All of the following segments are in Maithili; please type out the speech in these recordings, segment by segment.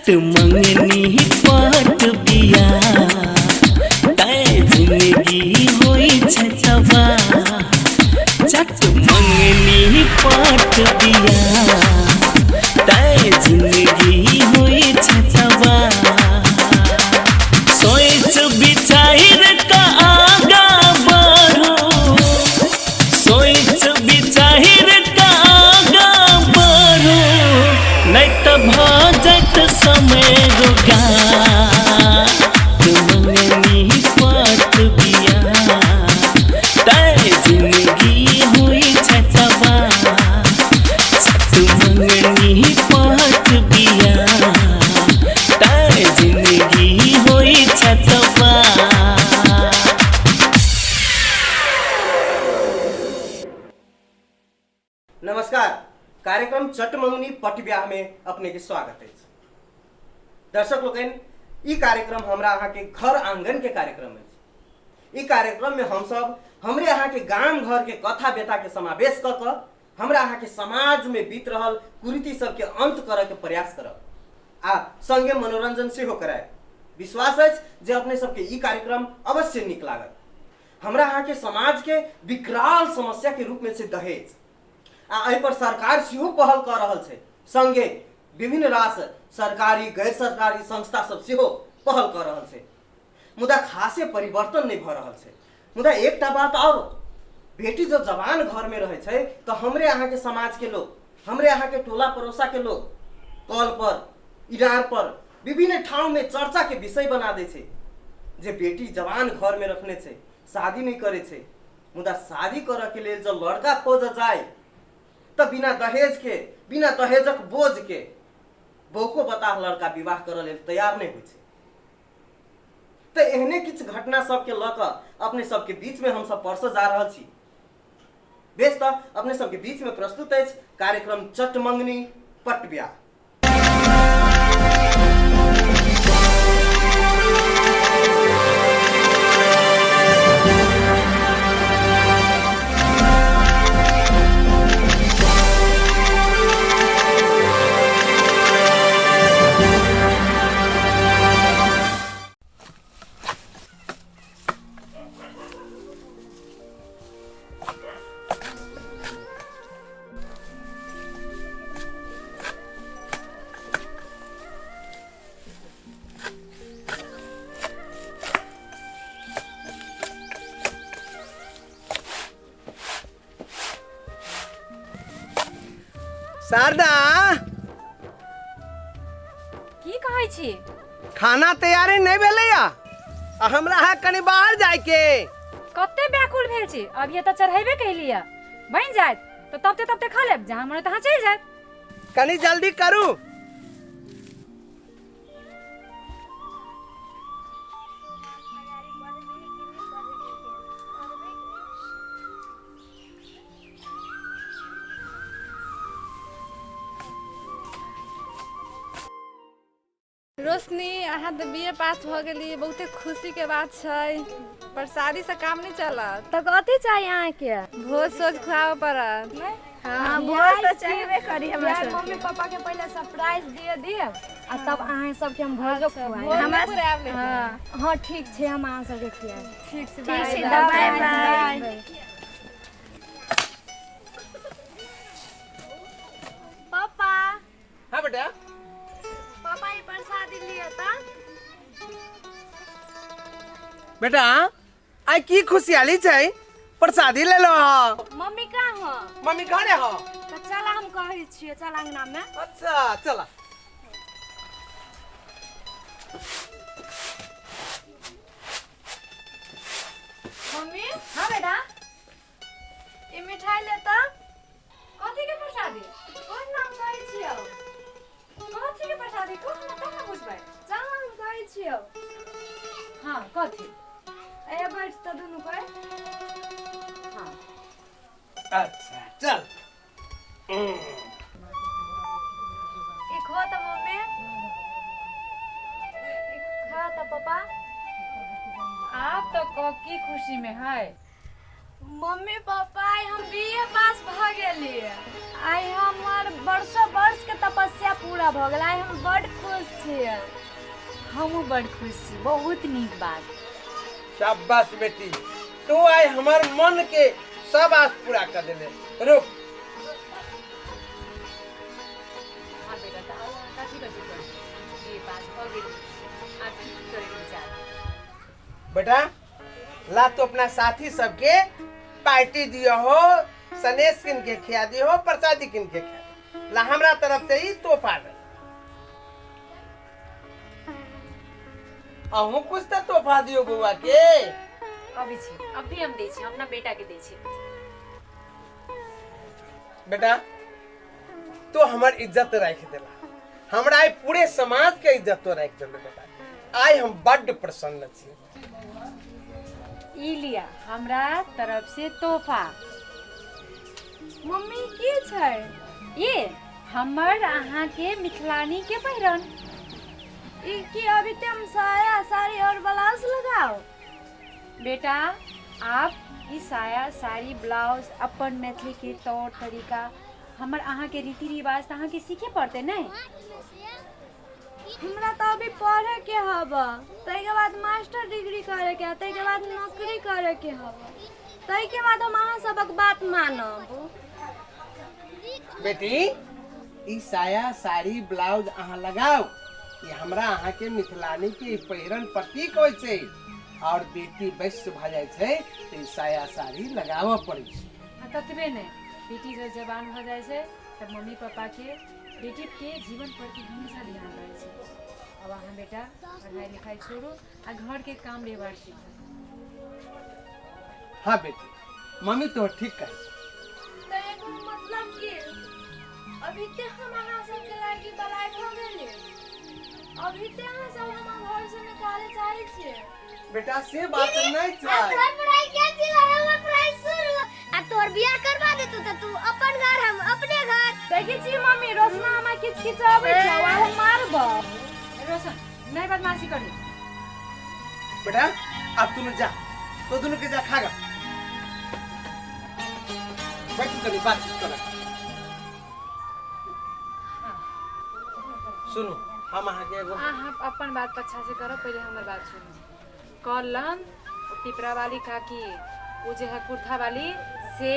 चट मंगनी पट बिया तै जिंदगी होई छै तबाह। चट मंगनी पट बिया तै जिंदगी होई छै तबाह। सोच विचार क आगा बढ़ो, सोच विचार क आगा बढ़ो, नहीं त भ जात समय रोगा। मंगनी पट बिया तै जिंदगी होई छै तबाह। चट मंगनी पट बिया तै जिंदगी होई छै तबाह। नमस्कार, कार्यक्रम चटमंगनी पट ब्याह में अपने के स्वागत अछि। दर्शक लोकनि, ई कार्यक्रम हमरा अहाँ के घर आंगन के कार्यक्रम अछि। ई कार्यक्रम में हम सब हमरे अहाँ के गाम घर के कथा व्यथा के समावेश क क हमरा अहाँ के समाज में बीत रहल कुरीति सबके अंत करऽ के प्रयास करब आ संगे मनोरंजन सेहो करायब। विश्वास अछि जे अपने सबके ई कार्यक्रम अवश्य नीक लागत। हमरा अहाँ के समाज के विकराल समस्या के रूप में छै दहेज, आ एहि पर सरकार सेहो पहल कऽ रहल छै। संगे विभिन्न रास सरकारी गैर सरकारी संस्था सब सेहो पहल कऽ रहल छै, मुदा खासे परिवर्तन नहि भऽ रहल छै। मुदा एकटा बात आओर, बेटी जब जवान घर में रहै छै तऽ हमरे अहाँ के समाज के लोग, हमरे अहाँ के टोला पड़ोसा के लोग कल पर, इनार पर, विभिन्न ठाउँ में चर्चा के विषय बना दै छै जे बेटी जवान घर में रखने छै, शादी नहि करै छै। मुदा शादी करऽ के लेल जब लड़का खोजऽ जाय तऽ बिना दहेज के, बिना दहेजक बोझ के बौको बताह लड़का विवाह करऽ लेल तैयार नहि होइ छै। तऽ एहने किछु घटना सबके लऽ कऽ अपने सबके बीच में हमसब परसऽ जा रहल छी। बेस, तऽ अपने सबके बीच में प्रस्तुत अछि कार्यक्रम चटमंगनी पट ब्याह। शारदा, की कहै छी? खाना तैयारी नहीं भेलैया आ हमरा है कनी बाहर जायके। कते व्याकुल भेल छी, अभी तऽ चढ़ेबे कैलिया, बनि जायत तऽ तबते तबते खा लेब, जहाँ मन तहाँ चलि जायब। कनी जल्दी करू। रोशनी, अहाँ तऽ बी ए पास भऽ गेली, बहुते खुशीके बात छै, पर शादीसँ काम नहि चलत। तऽ कथी चाही अहाँके? भोज सोज खुआबऽ पड़त। हाँ, भोज तऽ चाहबे करी हमरा यार, सबके। मम्मी पापा के पहले सरप्राइज दिए दिए आ तब अहाँ सबके हम भोजो खुआएब। भोज हमरा नहि पुरायब लेकिन। हाँ हाँ, ठीक छै, हम अहाँ सबके खियाएब। ठीक छै, ठीक बाय। छै तऽ बाय बाय। पापा। हाँ बेटा। पापा, ई प्रसादी लिअ तऽ। बेटा, आइ की खुशहाली छै, प्रसादी ले लो। मम्मी कहाँ हो? मम्मी घरे हो। तऽ चल, हम कहै छियै, चल अंगना में। अच्छा, चला। मम्मी। हाँ बेटा। ई मिठाई लेता। कथी के प्रसादी? कोन नाम कहै छियौ? कथी के प्रसादी कह न, तब ने बुझबै। चल, हम कहै छियौ। हाँ, कथी? ए बैठ तऽ दुनू कोइ। हाँ। अच्छा, चल। ई खो तऽ मम्मी, ई खा तऽ पापा। आप तो की खुशी में है। मम्मी पापा, आइ हम बी ए पास भऽ गेली। आइ हमर वर्षो वर्ष के तपस्या पूरा भऽ गेल। आइ हम बड खुश छियै। हमहूँ बड खुश छी, बहुत नीक बात। शाबाश बेटी, तू आइ हमर मन के सब आस पूरा कर देले। रुक। हाँ बेटा, तऽ आब अहाँ कथी कथी करू? बी ए पास भऽ गेल, आब की करैके विचार? बेटा ला तो अपना साथी सबके पार्टी दियो हो, सनेस किन के खिया दियो हो, प्रसादी किन के खिया दियो। ला हमरा तरफ से ही तोहफा दे। अहूँ कुछ तो तोहफा दियो बउआ के। अभी छी, अभी हम दै छी, अपना बेटा के दै छी। बेटा तो हमर इज्जत राख देला, हमरा आइ पूरे समाज के इज्जत तो राख देला बेटा। आइ हम बड्ड प्रसन्न छी। ई लिया हमरा तरफ से तोहफा। मम्मी की छै? ये हमर अहाँ के मिथिलानी के पहिरन। ई की अभी ते हम साया साड़ी और ब्लाउज लगाओ? बेटा आप ई साया साड़ी ब्लाउज अपन मैथिली के तौर तरीका हमर अहाँ के रीति रिवाज तऽ अहाँ के सीखे पड़तै ने। हमरा तऽ अभी पढ़े के हब, ताहिके बाद मास्टर डिग्री करे के, ताहिके बाद नौकरी करे के हब, ताहिके बाद हम अहाँ सबक बात मानब। बेटी ई साया साड़ी ब्लाउज अहाँ लगाओ, ई हमरा अहाँ के मिथिलानी के पहिरन प्रतीक होइ छै। और बेटी वैश्य भऽ जाइ छै तऽ ई साया साड़ी लगाबऽ पड़ै छै। आ ततबे नहि, बेटी जब जवान भऽ जाइ छै तऽ मम्मी पापा के बेटी के जीवन प्रति हमेशा ध्यान रहै छै। अब अहाँ बेटा पढ़ाई लिखाई छोड़ू आ घर के काम व्यवहार सीखू। हाँ बेटी, मम्मी तो ठीक कहै छै। तऽ एकर मतलब की अभी ते हम अहाँ सबके लागी बलाय भऽ गेली? अभी ते अहाँ सब हमरा घर से निकाले चाहै छियै? बेटा से बात नहीं छै। तोहर पढ़ाई क्या चल रहा है? हमर पढ़ाई शुरू आ तोहर बियाह करवा देतू त तू अपन घर हम अपने घर। देखै छी मम्मी, रोशना हमरा किच किचाबै छै, आब हम मारबौ। रोशन नहीं बदमाशी करी। बेटा अब तू जा, तो दोनों के जा खागा बैठ कनी बातचीत कर। सुनू हम अहाँ के एगो अहाँ अपन बात अच्छा से करो, पहले हमर बात सुनू। कलम पिपरा वाली काकी उ जे है कुर्था वाली से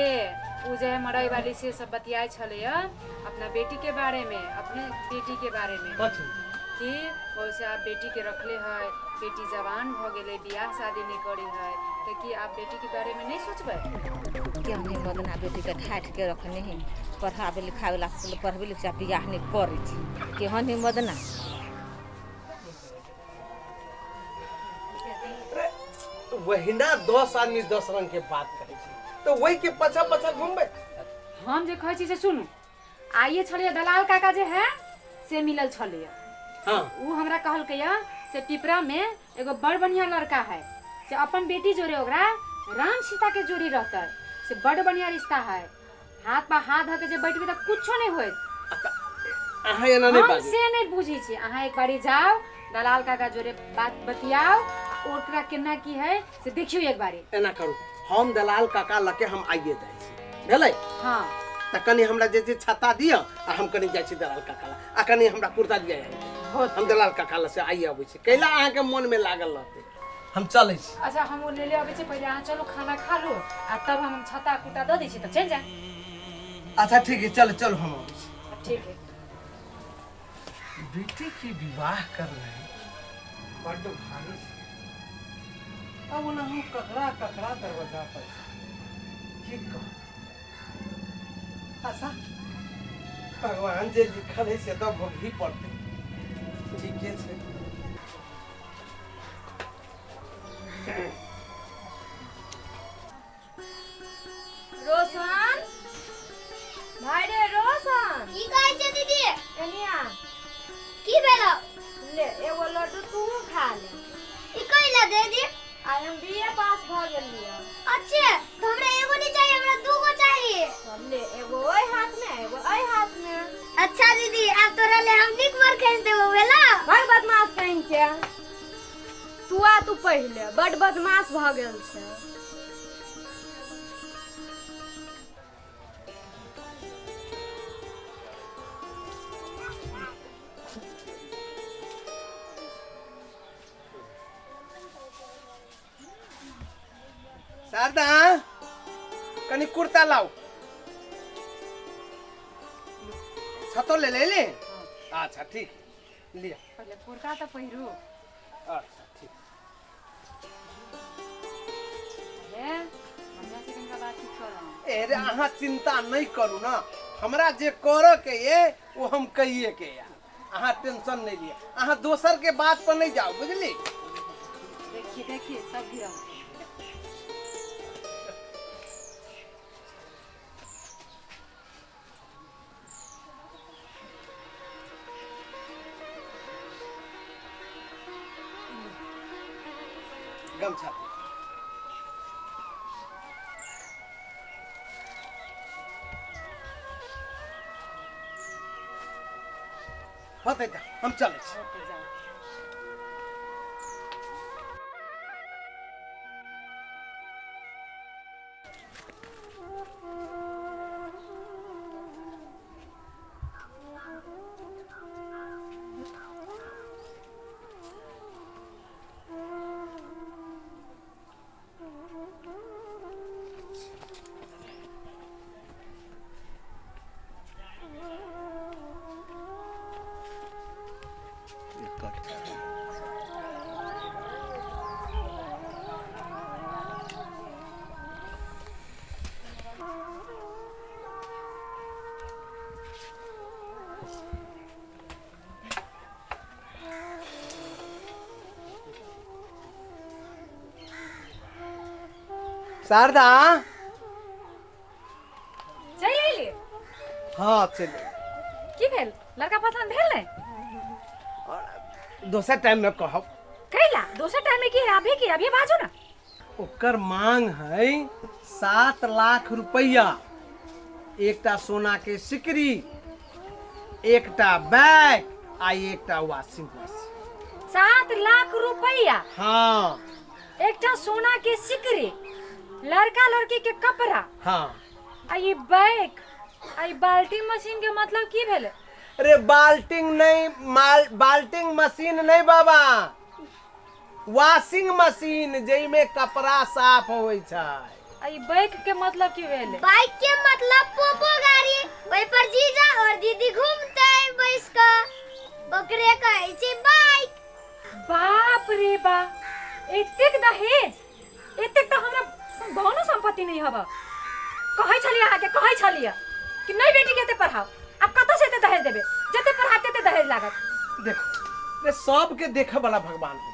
उ जे है मरई वाली से सब बतियाए छलै अपना बेटी के बारे में, अपने बेटी के बारे में कथी कि वैसे आप बेटी के रखले है, बेटी जवान भ गेलै, बियाह शादी नहीं करी है, तो कि आप बेटी के बारे में नहीं सोचबै? केहन मदना बेटी के ठाठि के रखने है, पढ़ाबे लिखाबे ला पढ़बे लिखा बियाह नहीं करै छै, केहन है मदना। वहीना 10 आदमी 10 रंग के बात करै छै तो वही के पछा पछा घूमबै। हम जे कहै छी से सुनू। आइए छलियै दलाल काका जे है से मिलल छलियै। हाँ। उ हमरा कहलकै से पिपरा में एगो बड़ बढ़िया लड़का है, से अपन बेटी जोड़े ओकरा राम सीता के जोड़ी रहतै, से बड़ बढ़िया रिश्ता है, हाथ पर हाथ धऽ के जे बैठबै तऽ कुछो नहीं होत। अहाँ एना नहीं हम बाजू। से नहीं बुझै छी। अहाँ एक बारी जाओ दलाल काका जोड़े बात बतियाओ, ओकरा केना की है से देखियो एक बारी। एना करू, हम दलाल काका लके हम आइए जाइ छी, भेलै? हाँ। तऽ कनी हमरा जे छै छाता दिअ आ हम कनी जाइ छी दलाल काका लग, आ कनी हमरा कुर्ता दिअ, हम दलाल काका लग से आइए अबै छी। कैला अहाँके मनमे लागल रहतै? हम चलै छी। अच्छा हम ओ लेले अबै छी, पहिले अहाँ चलू खाना खा लू आ तब हम छाता कुर्ता दऽ दै छी तऽ चलि जायब। अच्छा ठीक है, चल चल हम अबै छी। ठीक है। बेटी के विवाह करना है बड्ड भारी छै। अब ओना हम ककरा ककरा दरवाजा पर की कहू। अच्छा भगवान जे लिखल है से तऽ भोगही पड़तै। ठीके छै। रोशन भाई रे रोशन, की कहै छै दीदी? एनी आ। की भेलो? ले एगो लड्डू तू खा ले। ई कैला दीदी? आइ हम बीए पास भऽ गेलियै। अच्छे तो हमरा एगो नहीं चाहिए, हमरा दूगो चाहिए। ले एगो ओहि हाथ में एगो एहि हाथ में। अच्छा दीदी आब तोरा ले हम नीक बर खेच देबो भेला। भाग बदमाश कहीं के तू आ, तू पहिले बड बदमाश भऽ गेल छै। कुर्ता लाओ। छतो ले ले ले। अच्छा ठीक है, लिया। पहिले कुर्ता तऽ पहिरू। अच्छा ठीक। हे बढ़िया से कनिका बातचीत करब। अरे अहाँ चिंता नहीं करू ना, हमरा जे करे के ये वो हम कहिए के यार, अहाँ टेंशन नहीं लिया, अहाँ दोसर के बात पर नहीं जाओ, बुझली? देखिए देखिए सब गिरा। गमछा होते जा, हम चले छी। शारदा चलि अयली? हाँ चलि। की भेल, लड़का पसंद भेल ने? दोसर टाइम में कहब। कैला दोसर टाइम में की है? अभी की अभी बाजू ना। ओकर मांग है 7 लाख रुपया, एकटा सोना के सिकरी, एकटा बैग आ एकटा वॉशिंग मशीन। 7 लाख रुपया? हाँ। एकटा सोना के सिकरी, लड़का लड़की के कपड़ा, हाँ, आ ये बैग आ ये बाल्टी मशीन के मतलब की भेल? अरे बाल्टिंग नहीं, माल बाल्टिंग मशीन नहीं बाबा, वॉशिंग मशीन जैमे कपड़ा साफ होय छै। आ ये बैग के मतलब की भेल? बाइक के मतलब पोपो गाड़ी, ओइ पर जीजा और दीदी घूमते बैस के, ओकरे कहै छै बाइक। बाप रे बा, एतेक दहेज, एतेक तऽ हमरा धनो संपत्ति नहीं हबा। कहै छलियै अहाँके, कहै छलियै कि नहीं बेटी के एते पढ़ाओ, आब कतऽ से एते दहेज देबै? जते पढ़ाब तते दहेज लागत। देखो रे, सबके देखे वाला भगवान है,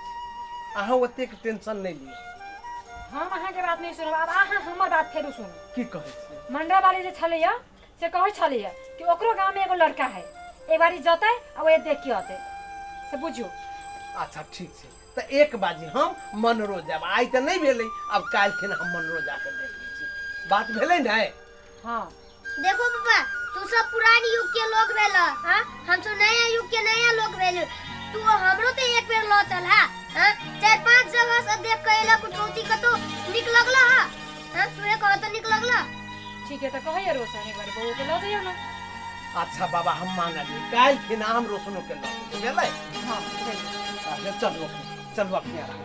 अहाँ ओतेक टेंशन नहीं लिअ। हम अहाँके बात नहीं सुनब, आब अहाँ हमर बात फेरू सुनू। की कहै छी? मंडरा वाली जे छलैया से कहै छलैया कि ओकरो गाँव में एगो लड़का है, एक बारी जतै आ ओए देख के अतै, से बुझू। अच्छा ठीक छै, तऽ 1 बाजी हम मनरो जायब। आइ तऽ नहीं भेलै, अब काल्हि हम मनरो जाके देख लै छी। बात भेलै ने? हाँ। देखो पापा, तू सब पुरान युग के लोग भेल, हाँ, हम सब नया युग के नया लोग भेल। तू हमरो तो एक बेर ल चल, हाँ हाँ, 4-5 जगह से देख के एला, कुटौती कतो निक लगला, हाँ हाँ, तूहे कह तो निक लगला। ठीक है, तो कहैया रोशन एक बार बहू के ल जइयो ना। अच्छा बाबा, हम मांगलियै काल्हि खिना हम रोशनो के ल जेबै। भेलै? हाँ। अच्छा चलू चलू अपने आराम।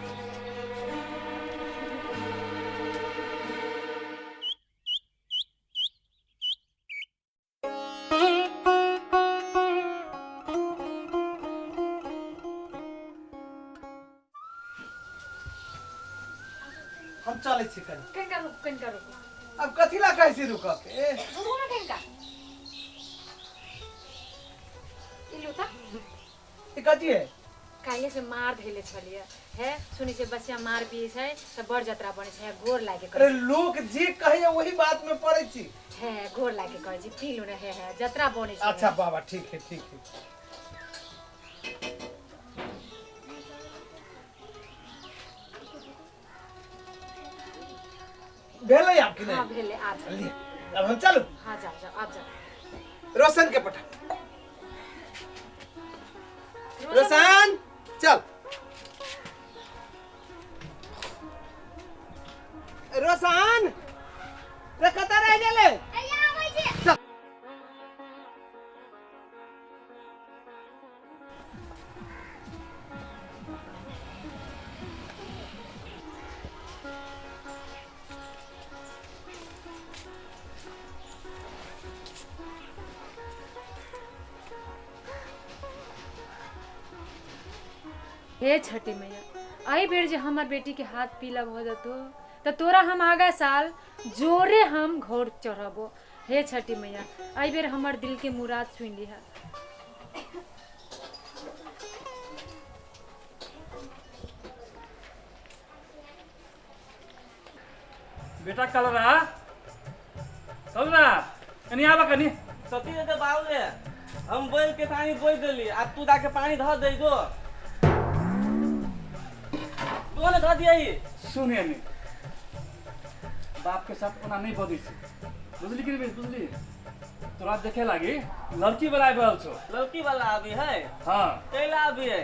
हम चलै छी कनी। कनिका रुकू, कनिका रुकू। अब कथी ला कहै छी रुकऽ के? रुकू ना कनिका। ई लू तऽ। ई कथी है? काल्हि से मार धैले छलियै हे, सुनै छियै बसिया मार पी छै तऽ बड़ जतरा बनै छै, गोर लागे। अरे लोक जे कहैया वही बात में पड़ै छी। हे गोर लागे कहै छी, पी लू ने, हे हे जतरा बनै छै। अच्छा बाबा ठीक है, ठीक है। भेलै आब कि नहीं? हाँ भेलै, आब लिए। अब हम चलू? हाँ जाओ जाओ, आब जाओ। रोशन के पठा। रोशन चल। रोशन रे कतऽ रहि गेलै? आबै छै। हे छठी मैया, एहि बेर जे हमर बेटीके हाथ पीला भऽ जेतौ तऽ तोरा हम आगा साल जोरे हम घोर चढ़बो। हे छठी मैया, एहि बेर हमर दिलके मुराद सुनि लिहा। बेटा कलरा, कलरा कनी आबा कनी। कथी हेतै बाबू रे? हम बैल के पानी बोइ देली आ तू जाके पानी धऽ दे जो। तू ने धऽ दियही। सुने ने, बाप के साथ ओना नहीं बजै छै, बुझली कि नहीं बुझली? तोरा देखे लागी लड़की वाला आबि रहल छौ। लड़की वाला आबी है? हाँ। कैला आबी है?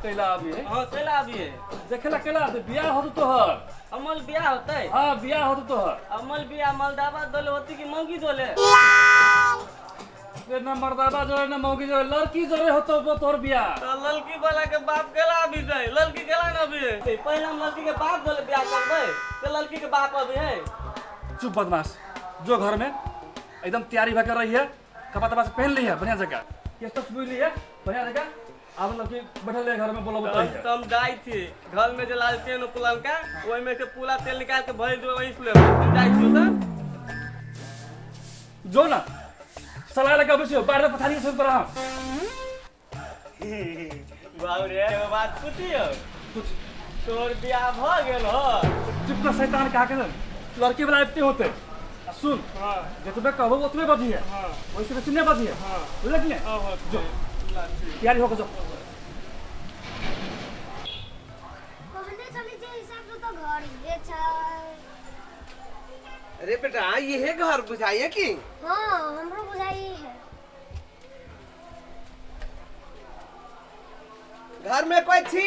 कैला आबी है? हाँ कैला आबी है? देखेला कैला आबी? बियाह होतौ तोहर। अमल बियाह होतै? हाँ बियाह होतौ तोहर। अमल बियाह मलदावा दोले होती कि मौगी दोले? ना मर्दावा जोड़े ना मौगी जोड़े, लड़की जोड़े होतौ तोहर बियाह। तो लड़की वाला के बाप कैला आबी छै? लड़की कैला ना आबी है? पहले हम लड़की के बाप जोड़े बियाह करबै ते लड़की के बाप आबी है। चुप बदमाश, जो घर में एकदम तैयारी भऽ रही है, कपड़ा तपड़ा से पहन ली है बढ़िया जगह, केस तस बुझ ली है बढ़िया जगह। आब लड़की बैठल रहे घर में बोलब तो हम जाई थी घर में जे लालटेन पुलनका ओहि में के पूरा तेल निकाल के भरि दो वहीं से ले हम जाई थी। तो जो ना सलाह लगा बसियो बाहर पथारी से पर। हम बाबू रे एगो बात पूछियो? कुछ। तोर बियाह भ गेल हो? चुप कर शैतान, कहा के लड़की वाला आबिते होते। आ सुन, जतबे कहबो ओतबे बजिहे, ओहिसे बेसी नहि बजिहे, बुझल कि नहि? जो तैयारी होके जो। कहने चली जे हिसाब से तो घर ही छै। अरे बेटा ये घर बुझाइए कि? हाँ हमरो बुझाइए है। घर में कोई थी?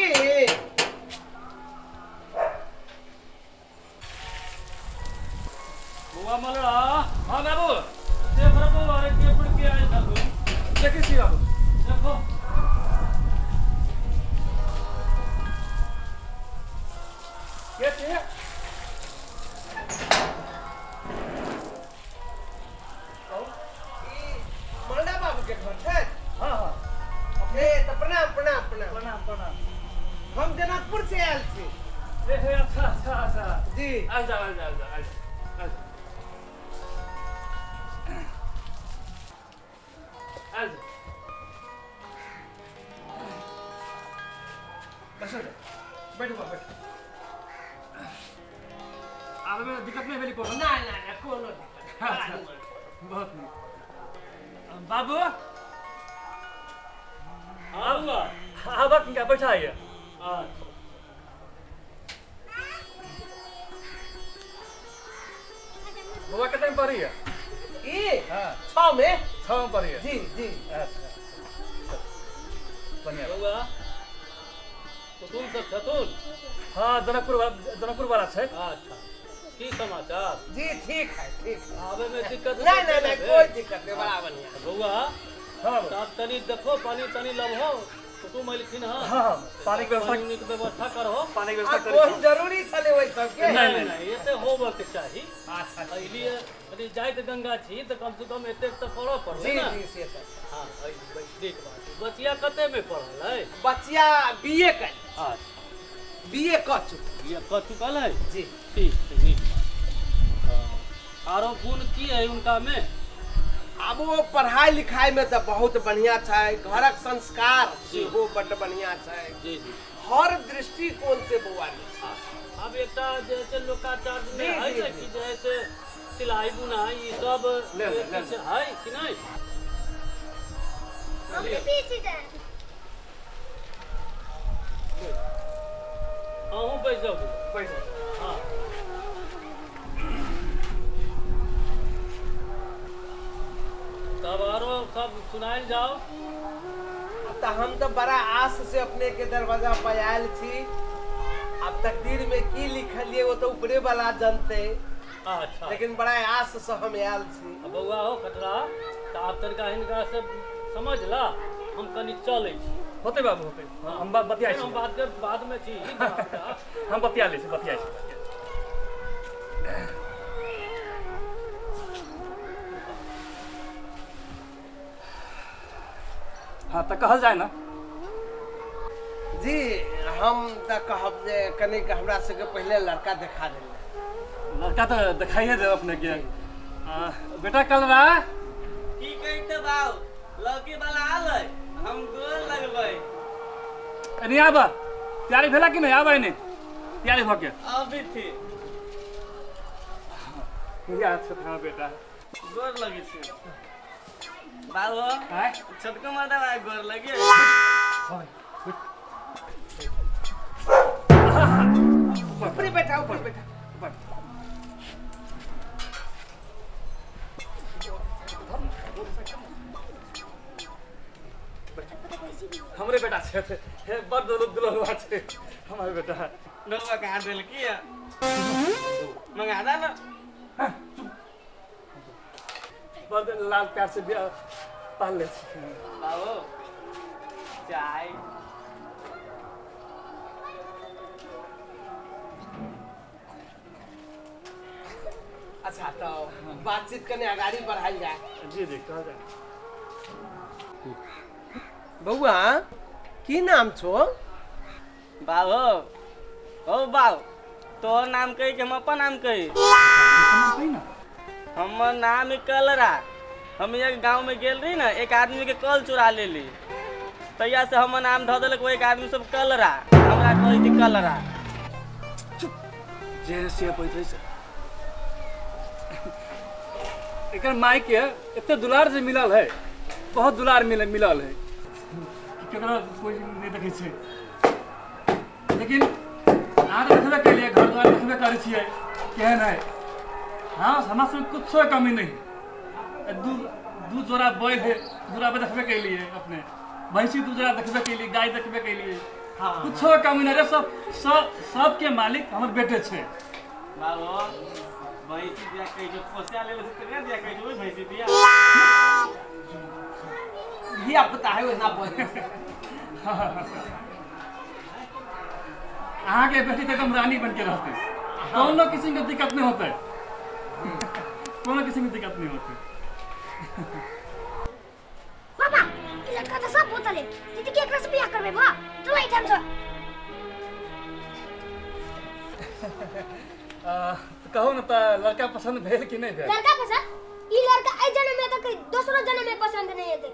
बुआ मलड़ा। हाँ बाबू देख रहा बउआ रे के पड़ के आयल बाबू। देखै छी बाबू, देखो के छी? मलड़ा बाबू के घर छै? हाँ हाँ। ए त प्रणाम प्रणाम प्रणाम प्रणाम प्रणाम। हम जनकपुर से आयल छी। ए हे अच्छा अच्छा अच्छा जी। आ जा आ जा आ जा आ जा आ जा। बैठो बैठो बैठो। आबे में दिक्कत नहीं भेली कोनो? ना ना ना कोनो दिक्कत। बहुत नीक। बाबू हाँ बुआ आबक क्या बैठा है? बुआ कितने में पढ़ी है? ई हाँ 6 में। 6 में पढ़ी है? जी जी। अच्छा बढ़िया। बउआ कुटुम सब छथुन? हाँ जनकपुर वाला छै। अच्छा की समाचार? जी ठीक है ठीक है। आबे में दिक्कत ना ना ना कोई दिक्कत नहीं, बड़ा बढ़िया। बउआ हाँ सब तनी देखो पानी तनी लबहो, कुटुम एलखिन हँ। हाँ पानी के व्यवस्था, पानी के व्यवस्था करहो। पानी के व्यवस्था कोन जरूरी छलै ओहि सबके? नहीं नहीं एते होबऽ के चाही। अच्छा एलिए यदि जाइत गंगा छी तऽ कम से कम एतेक तऽ करऽ पड़लै जी ना। जी से तऽ। हाँ ठीक बात। बचिया कते में पढ़ल है? बचिया बीए कर। अच्छा बीए कऽ चुकल। बीए कऽ चुकल है? जी ठीक छै नीक बात। आरो गुण की है उनका में? आब वो पढ़ाई लिखाई में तऽ बहुत बढ़िया छै, घरक संस्कार सेहो बड्ड बढ़िया छै। जी जी हर दृष्टिकोण से बौआ। आब एकटा जे छै लोकाचार में है ने कि जे से सिलाई बुनाई ई सब किछु है कि नहीं? हम भी पीछे जाए। अहूँ बैस जाउ। बैस जाउ। हाँ तब आरो सब सुनायल जाओ। तऽ हम तऽ बड़ा आस से अपने के दरवाजा पर आयल छी। अब तकदीर में की लिखलिए वो तो ऊपरे वाला जनते। अच्छा लेकिन बड़ा आस से हम आयल छी। बउआ हो खतरा तऽ आब तनिका हिनका से समझ ला, हम कनि चलै छी। होते बाबू होते, हम बात बतियाइ छी। हम बात के बाद में छी। हम बतिया लै छी बतियाइ छी। हाँ तो कहल जाए ना। जी हम तऽ कहब जे कनिक हमरा सबके पहिले लड़का देखा देल जाय। लड़का तऽ देखाइए देब अपने के। बेटा कलरा की कहते बाऊ, लड़की वाला आलै, हम गोर लगबै। एने आब, तैयारी भेला कि नहि? आब एने तैयारी भऽ के अभी थी। याद छौ हाँ बेटा। गोर लगे छी बाबू। आँय? छोटको मर्दा भाई गोर लगे। ऊपरे बैठा, ऊपर बैठा, ऊपर। हमरे बेटा छथि, हे बड़ दुलरुआ छै हमर बेटा। नौवा कहाँ देलकी है? मंगा दा ना। बड़ लाल प्यार से बियाह पाल ले छी। बाबू चाय। अच्छा तो बातचीत कने अगाड़ी बढ़ाइल जाय। जी जी कहल जाय। बउआ की नाम छो? बाबू ओ बाबू, तोहर नाम कही कि हम अपन नाम कही? हमर नाम है कलरा। हम एक गांव में गेल रही ना, एक आदमी के कल चुरा लेली, तैया से हमर नाम धऽ देलक वो एक आदमी सब कलरा, हमरा कहै थी कलरा। जे से बैठै छै एकर माय के एते दुलार जे मिलल है, बहुत दुलार मिलल है कि केकरो कोई नहि देखै छै। लेकिन अहाँ तऽ देखबे केलियै, घर द्वार देखबे करै छियै केहन है। हाँ हमरा सबके कुछो कमी नहीं है। दू दू जोड़ा बैल है, जोड़ा पे देखबे केलियै अपने, भैंसी दू जोड़ा देखबे केलियै, गाय देखबे केलियै। हाँ। कुछो कमी नहीं रे, सब सब सबके मालिक हमर बेटे छै। बाबू भैंसी दिया कही जो पोसिया ले ले से दिया कही जो भैंसी दिया। धिया पुता है ओहिना बजै छै। अहाँके बेटी तऽ एकदम रानी बन के रहतै, कोनो किसिम के दिक्कत नहीं होतै, कोनो किसिम के दिक्कत नहीं होतै। पापा ई लड़का तऽ सब बोतल है, दीदी के एकरा से बियाह करबै भा, चलो एहिठाम से। कहू ने तऽ लड़का पसंद भेल कि नहि भेल? लड़का पसंद? ई लड़का एहि जन्म में तऽ दोसरो जन्म में पसंद नहीं हेतै।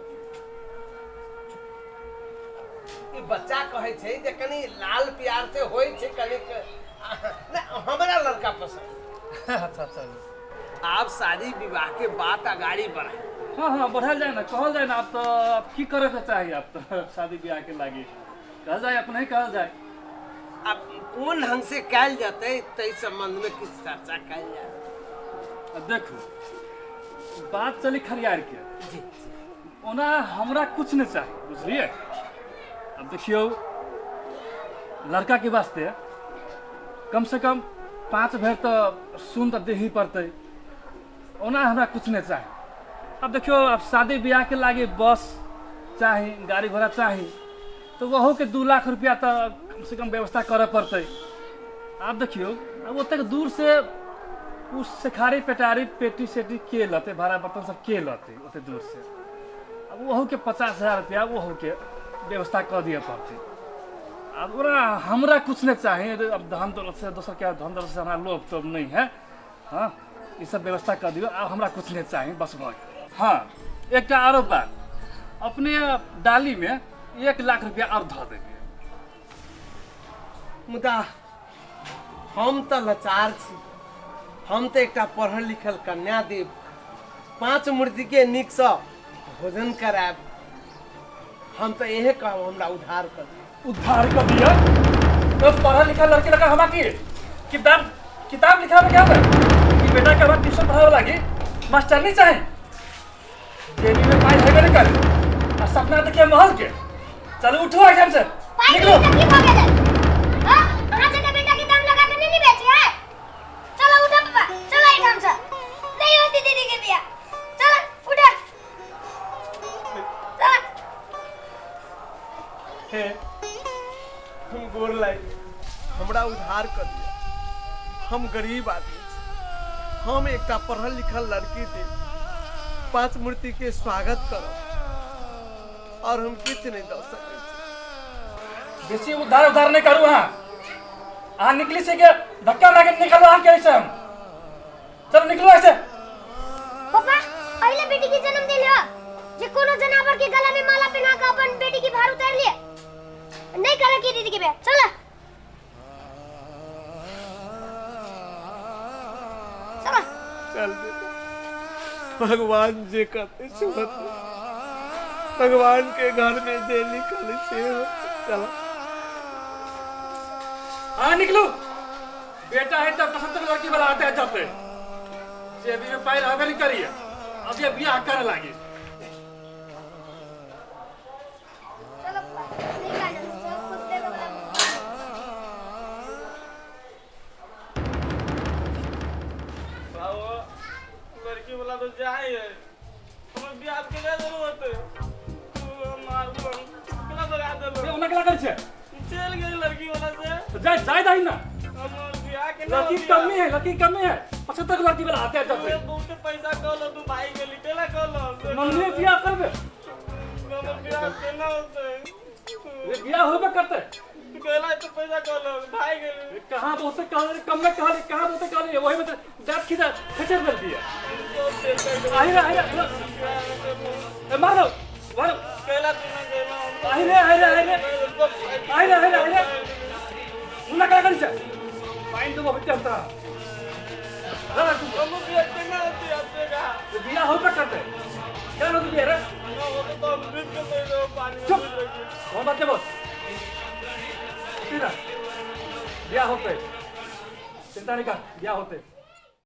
ई बच्चा कहै छै जे कनि लाल प्यार से होइ छै कनिक, नहि हमरा लड़का पसंद। अच्छा अच्छा आब शादी विवाह के बात अगाड़ी बढ़ाए। हाँ हाँ बढ़ल जाए ना, कहल जाए ना। अब तो अब की करे के चाही, अब तो शादी ब्याह के लागी कहल जाए, अपने ही कहल जाए। अब कोन ढंग से कयल जेतै ताहि संबंध में किछु चर्चा कयल जाए। अब देखू बात चली खरियार के जी, ओना हमरा कुछ नहीं चाही बुझलिए। अब देखियो लड़का के वास्ते कम से कम 5 भर तो सुन तो दे ही पड़तै, ओना हमरा कुछ नहीं चाही। अब देखियो अब शादी ब्याह के लागे बस चाही, गाड़ी घोड़ा चाही, तो वहू के 2 लाख रुपया तो कम से कम व्यवस्था करे पड़तै। अब देखियो अब ओतेक दूर से उस सेखारी पेटारी पेटी सेटी के लतै, भाड़ा बर्तन सब के लतै ओते दूर से। अब वहू के 50,000 रुपया वहू के व्यवस्था कर दिए पड़तै। अब ओकरा हमरा कुछ नहीं चाहिए, अब धन दौलत से दोसर के धन दौलत से हमरा लोभ तोभ नहीं है। हाँ ये सब व्यवस्था कर दियो, अब हमरा कुछ नहीं चाहिए बस भऽ गेल। हाँ एकटा आरो बात, अपने डाली में 1 लाख रुपया और धऽ देबै। मुदा हम तऽ लाचार छी, हम तऽ एकटा पढ़ल लिखल कन्या देब, 5 मूर्ति के नीकसँ भोजन करायब, हम तऽ इहे कहब हमरा उधार कर दिअ। उद्धार कर दिया तो पढ़ल लिखल लड़के लगा हमरा की किताब किताब लिखावे के आवे कि बेटा के हमरा ट्यूशन पढ़ावे लागी मास्टर नहीं चाहे, जेबी में पाई हेबे नहीं करे आ सपना देखिए महल के। चलो उठो एहिठाम से पाई निकलो। के की भऽ गेलै? हां अहाँ जगह बेटा के दाम लगा के नहीं बेचे है। चलो उठो पापा, चलो एहिठाम से, नहीं होती दीदी के बियाह, चलो उठो चलो। हे हम गोर लाग, हमरा उधार कर दिया, हम गरीब आदमी छी, हम एकटा पढ़ल लिखल लड़की देब, 5 मूर्ति के स्वागत करब और हम किछु नहीं दऽ सकै छी। बेसी उधार उधार नहीं करू। हाँ अहाँ निकली से के धक्का मार के निकालो अहाँ के ऐसे हम। चलो निकलो ऐसे। पापा पहले बेटी के जन्म दे लियो जे कोनो जनावर के गला में माला पहना के अपन बेटी की भार उतार लिए। नहीं करे की दीदी के बे चल चल चल बेटा, भगवान जे कहते से होते, भगवान के घर में जे लिखल से होते। चलो हाँ निकलो। बेटा है तब पसंद लड़की वाला आते हैं जाते जे अभी में पायल हवे नहीं करी है, अब ये बियाह करे लागी। चलो निकाल सब कुछ दे दो। बाबू लड़की वाला तो जाए है, हमर बियाह के क्या जरूरत है? तू मार दो केना बगा देलो। ये ओना केना करै छै? चल गेल लड़की वाला से। जाय जाय दही ना। हमर बियाह के ना लड़की कमी है, लड़की कमी है। 75 लड़की वाला आते हैं जाते। बहुत पैसा कहलो तू भाई गेली केना कहलो? मम्मी बियाह करबे। हमर बियाह केना होतै? ये बियाह होबे करते। तू कहला तो पैसा कहलो भाई गेली। कहाँ बहुत से कहले कम में कहले, कहाँ बहुत से कहले वही में दांत खींचा खींचर दल दिया। आई रे आई रे ए मारो मारो कहला तू ना कहला। आई रे आई रे आई रे आई रे आई रे आई रे मुन्ना का करी छै पाइन दबो होते हम तोरा। ना तू हम बियाह केना होतै आपसे का? बियाह होबे करते। क्या होतै बियाह रे? ना होतै तो हम डूब के मर जाओ पानी में। चुप कौन बात है बोल। सीधा बियाह होते, चिंता नहीं कर, बियाह होते।